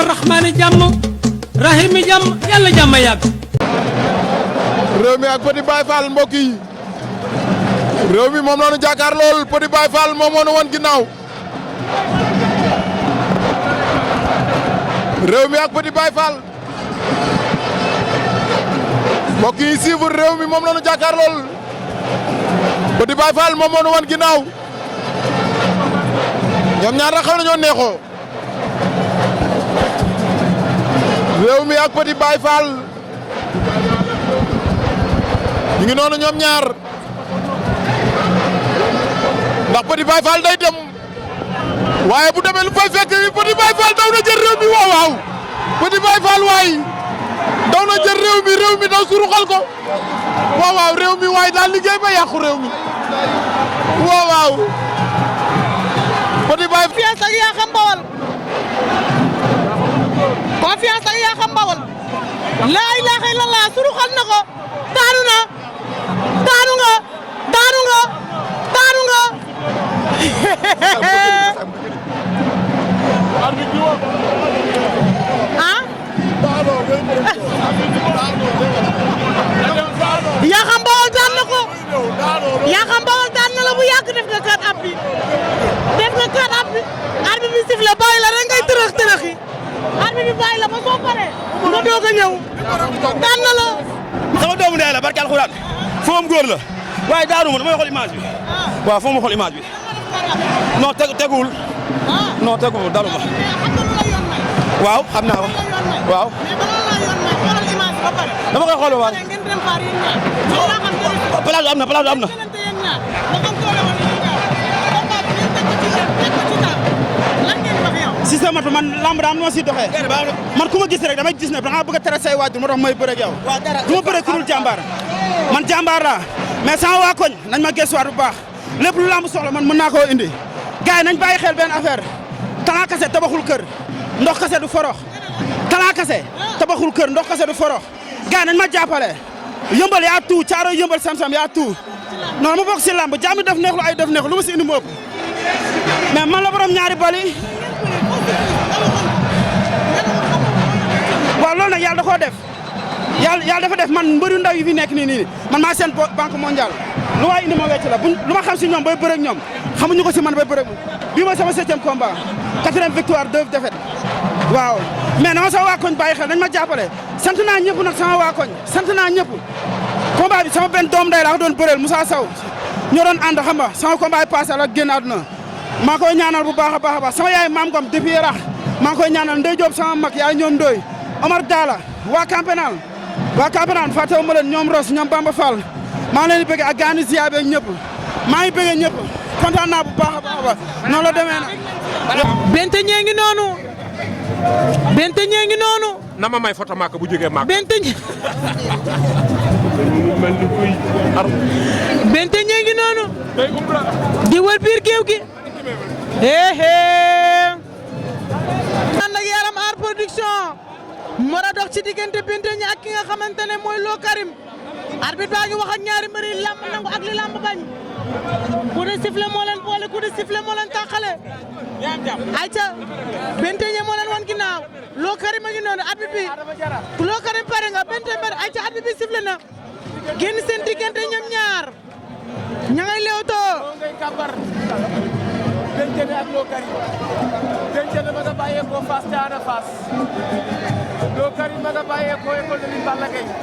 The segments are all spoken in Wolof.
ñaanal rahmaani jàmm rahimi jàmm yàlla jàmm yàgg. réew mi ak Petit Baye Fall mbokk yi réew mi moom la ñu jàkkaar lool Petit Baye Fall moom moo ñu wan ginnaaw réew mi ak Petit Baye Fall mbokk yi suivre réew mi moom la ñu jàkkaar lool Petit Baye Fall moom moo ñu wan ginnaaw ñoom ñaar nag xam nañoo neexoo réew mi ak Petit Baye Fall ñu ngi noonu ñoom ñaar ndax Petit Baye Fall day dem waaye bu demee lu fay fekk Petit Baye Fall daw na jël réew mi waaw waaw Petit Baye Fall waay daw na jël réew mi daw suruxal ko waaw waaw réew mi waay daal liggéey ba yàqu réew mi waaw waaw Petit Baye confiance ak yaa xam bawal confiance ak yaa xam bawal laa ilaaha illallah suruxal na ko daanu na daanu nga daanu nga daanu nga ah yaa xam bawal daan na ko yaa xam bawal daan na la bu yàgg def nga kat ab bi def nga kat ab bi arbitre bi sifflé bàyyi la rek ngay tërëx tërëxi arbitre bi bàyyi la ba soo paree nga doog a ñëw daan na la sama doomu ndey la barke alxuraan foom góor la waaye daanu ma damay xool image bi waaw foo ma xool image bi non teguwul non teguwul dalu ma waaw xam naa ko waaw dama koy xool waay place am na si sa matu man lamb daam noo si doxee man ku ma gis rek damay gis ne da nga bëgg a tere say waajur moo tax may bëre ak yow du ma bëre ku dul jàmbaar man jàmbaar laa mais sama waa koñ nañ ma gëstuwaat bu baax lépp lu lamb soxla man mën naa koo indi gars yi nañ bàyyi xel benn affaire talent kase tabaxul kër ndox kase du forox talent kase tabaxul kër ndox kase du forox gars yi nañ ma jàppale yëmbal yaa tout caaro yëmbal sam-sam yaa tout non ma bokk si lamb jàmm def neexlu ay def neexlu lu ma si indi mu ëpp mais man la borom ñaari bali waaw loolu nag yàlla da koo def yàlla dafa def man mbëru ndaw yi fi nekk nii man maa seen banque mondiale lu waay indi ma wecc la lu ma xam si ñoom bay bëre ak ñoom xamuñu ko si man bay bëre bii mooy sama 7e combat 4e victoire 2 défaites waaw mais dama sama waa koñ bàyyi xel nañ ma jàppale sant naa ñëpp nag sama waa koñ sant naa ñëpp combat bi sama benn doom day laa ko doon bëreel Moussa Sow ñoo doon ànd xam nga sama combat yi passé la génn àdduna maa koy ñaanal bu baax a baax sama yaay maam Ngom depuis rax maa koy ñaanal Ndey Diop sama mag yaay ñoom Ndoy Omar Dala waa Campenal fàttewu ma leen ñoom Ros ñoom Bamba Fall maa ngi leen di bëgg ak gaani ziyabe ak ñëpp maa ngi bëgg ñëpp kontaan naa bu baax a baax noonu la demee na bente ñee ngi noonu bente ñee ngi noonu na ma may photo Màkka bu jógee Màkka bente ñee ngi noonu di wër biir géew gi ànd ak Yaram Art Production mor a dox ci diggante bente ñi ak ki nga xamante ne mooy Lo Karim arbitre baa ngi wax ak ñaari mbëri lamb nangu ak li lamb bañ coup de sifflet moo leen boole coup de sifflet moo leen tàqale ayca bente ñi moo leen wan ginnaaw Lo Karim a ngi noonu arbitre bi Lo Karim pare nga bente mbër ayca arbitre bi sifflet na génn seen diggante ñoom ñaar ña ngay leewtoo Bencene ak Lo Karim Bencene ma nga bàyyeekoo Fass te Ada Fass Lo Karim ma nga bàyyeekoo école de lutte Balla Gaye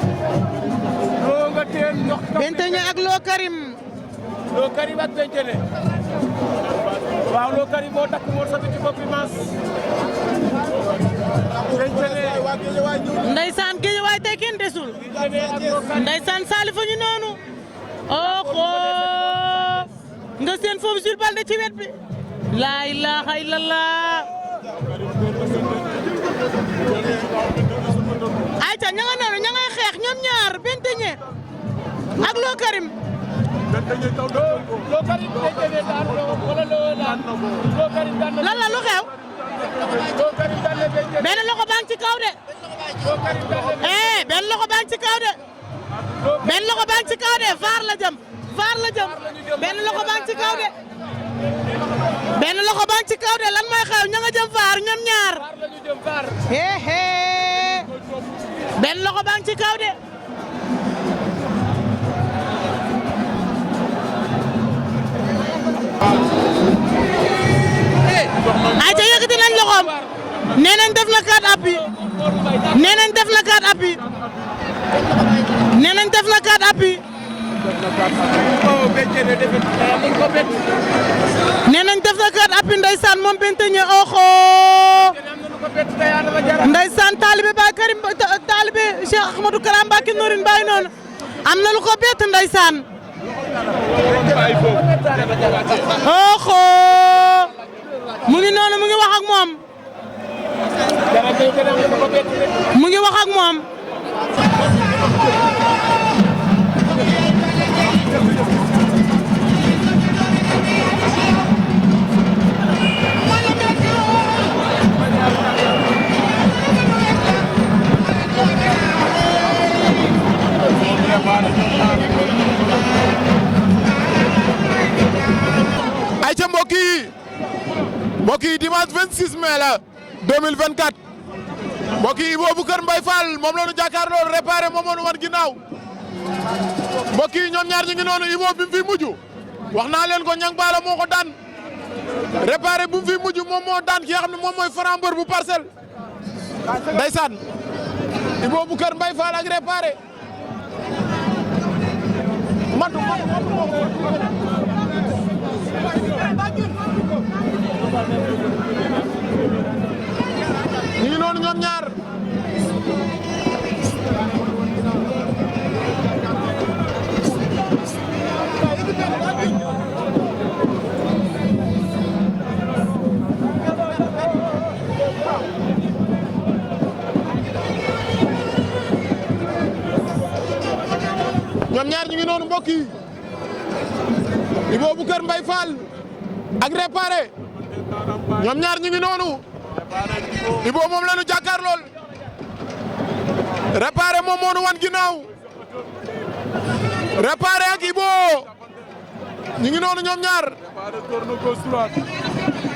loo nga teen ndox Bencene ak Lo Karim Lo Karim ak Bencene waaw Lo Karim moo takk moo sotti ci bopp bi maas Bencene ndeysaan géej waay tey kenn desul ndeysaan Salifou ñu noonu nga seen foofu Jules Baldé ci wet bi laa ilaaha illallah ayca ña nga noonu ña ngay xeex ñoom ñaar bente ñe ak Lo Karim Lo Karim Bencene daan wala Lo Karim daan lan la lu xew Lo Karim daan Bencene benn loxo baa ngi ci kaw de benn loxo baa ngi ci kaw de benn loxo baa ngi ci kaw de vaar la jëm benn loxo baa ngi ci kaw de benn loxo baa ngi ci kaw de lan mooy xew ña nga jëm faar ñoom ñaar benn loxo baa ngi ci kaw de ay ca yëkkati nañ loxoom nee nañ def na 4 appuis nee nañ def na 4 appuis nee nañ def na 4 appuis nee nañ def na 4 appuis ndeysaan moom Benteñe oxo ndeysaan taalibe Baay Karim taalibe Cheikh Ahmadou Kara Mbacké Noreyni Baay noonu am na lu ko bett ndeysaan oxo mu ngi noonu mu ngi wax ak moom mu ngi wax ak moom ay ca mbokk yi dimanche 26 mai la 2024 mbokk yi Ibou Kër Mbaye Fall moom la ñu jàkkaarloo réparé moom moo ñu wan ginnaaw mbokk yi ñoom ñaar ñu ngi noonu Ibou bi mu fi mujj wax naa leen ko ñang baala moo ko daan réparé bu mu fi mujj moom moo daan ki nga xam ne moom mooy Franc Mbeur bu Parcelles ndeysaan Ibou Kër Mbaye Fall ak réparé matu ñu ngi noonu ñoom ñaar ñu ngi noonu mbokk yi Ibou Kër Mbaye Fall ak réparé ñoom ñaar ñu ngi noonu Ibou moom la ñu jàkkaar lool réparé moom moo ñu wan ginnaaw réparé ak Ibou ñu ngi noonu ñoom ñaar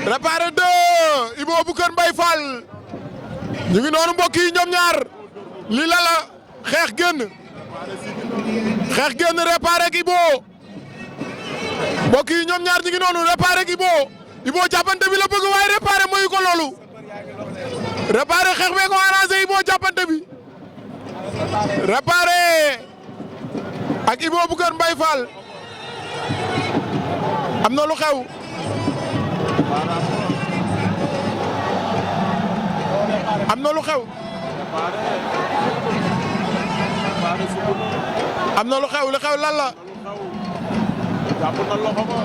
réparé 2 Ibou Kër Mbaye Fall ñu ngi noonu mbokk yi ñoom ñaar lii la la xeex génn réparé ak Ibou mbokk yi ñoom ñaar ñu ngi noonu réparé ak Ibou jàppante bi la bëgg waaye réparé mayu ko loolu réparé xeex bee ko arrangé Ibou jàppante bi réparé ak Ibou Kër Mbaye Fall am na lu xew am na lu xew am na lu xew lan la jàpp na loxo ba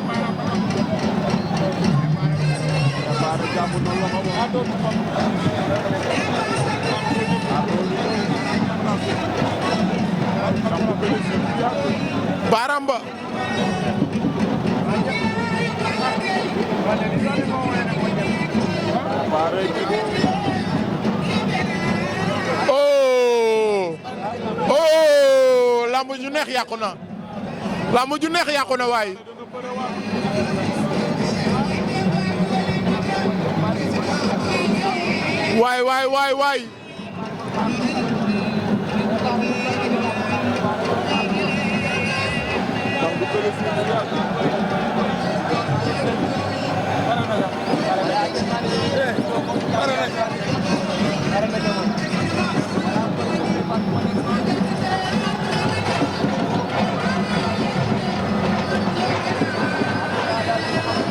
baaraam ba lamb ju neex yàqu na lamb ju neex yàqu na waay waay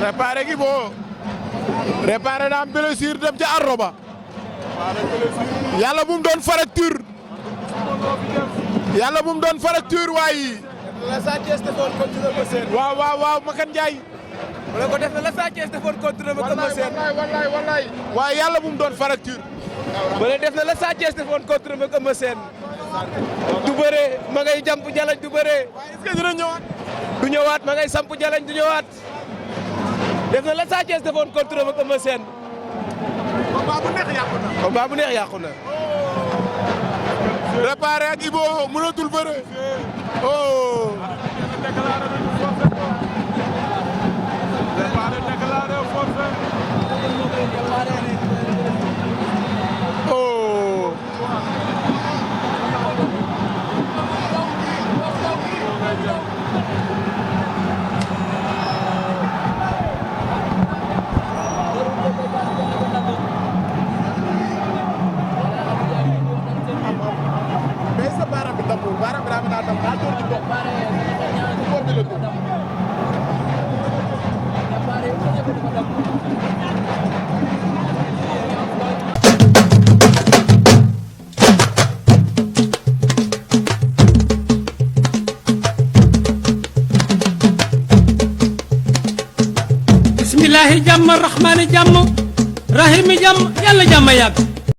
réparé gi boo réparé daa am blessure dem ca arroba yàlla bu mu doon fracture yàlla bu mu doon fracture waaye la Sa Thiès defoon contre Eumeu Sène. waaw Makan Ndiaye. mu ne ko def na la Sa Thiès defoon contre Eumeu Sène. wallaay waaye yàlla bu mu doon fracture. mu ne def na la Sa Thiès defoon contre Eumeu Sène. du bëree ma ngay jàmp jalañ du bëree. waaye est-ce que dina ñëwaat. du ñëwaat ma ngay samp jalañ du ñëwaat. def na la Sa Thiès defoon contre Eumeu Sène. combat bu neex yàqu na. combat bu neex yàqu na. réparé ak Ibou mënatul bëre. oh. oh mais sa baaraam bi dammul baaraam bi daa dam daa door ci dox ko bi la ko bismillahi jàmm rahmaani jàmm rahimi jàmm yàlla jàmm yàgg